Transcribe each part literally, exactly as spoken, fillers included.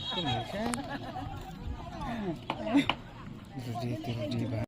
ठीक है ना, ठीक है।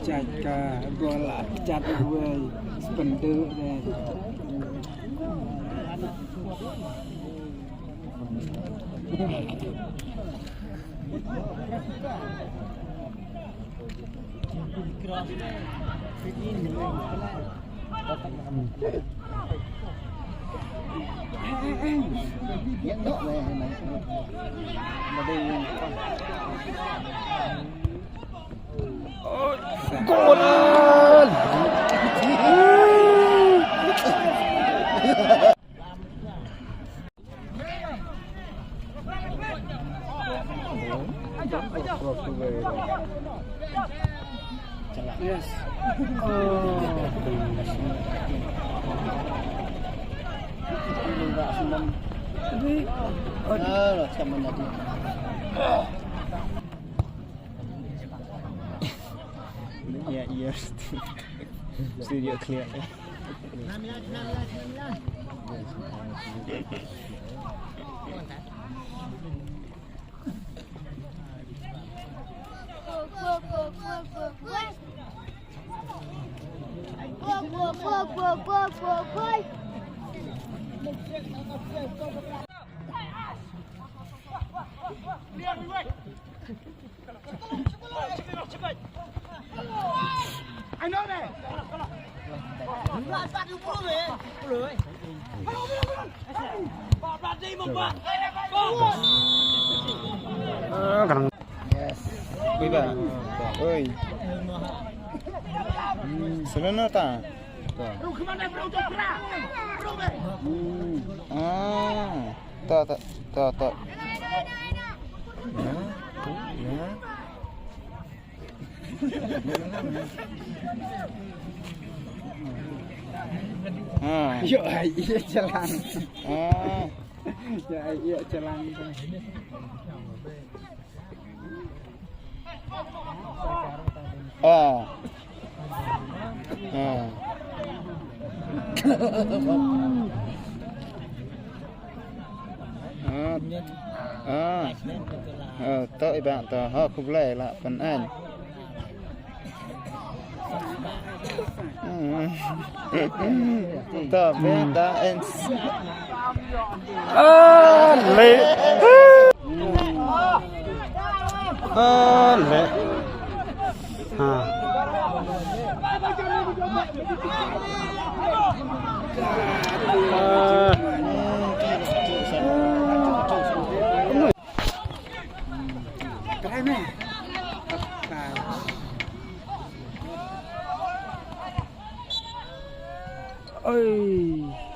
Chat ka gol, chat wei, spender deh. Gol! Yes. Yeah, yeah. Studio clear. Yes. Oi ba. Oi. Hmm, selamat ta. Hmm. Ah. Ta ta ta ta. Ya. Ya. Ha. Yo ai, iya jalan. Ha. Yo ai, iya jalan. Ha. Ha. Ha. Ha. Ha, to i ba to. Ha, khublei la pynaiñ. Hmm. To, be da en. Ah, le. Ah, le. Ha. Ah. Oi.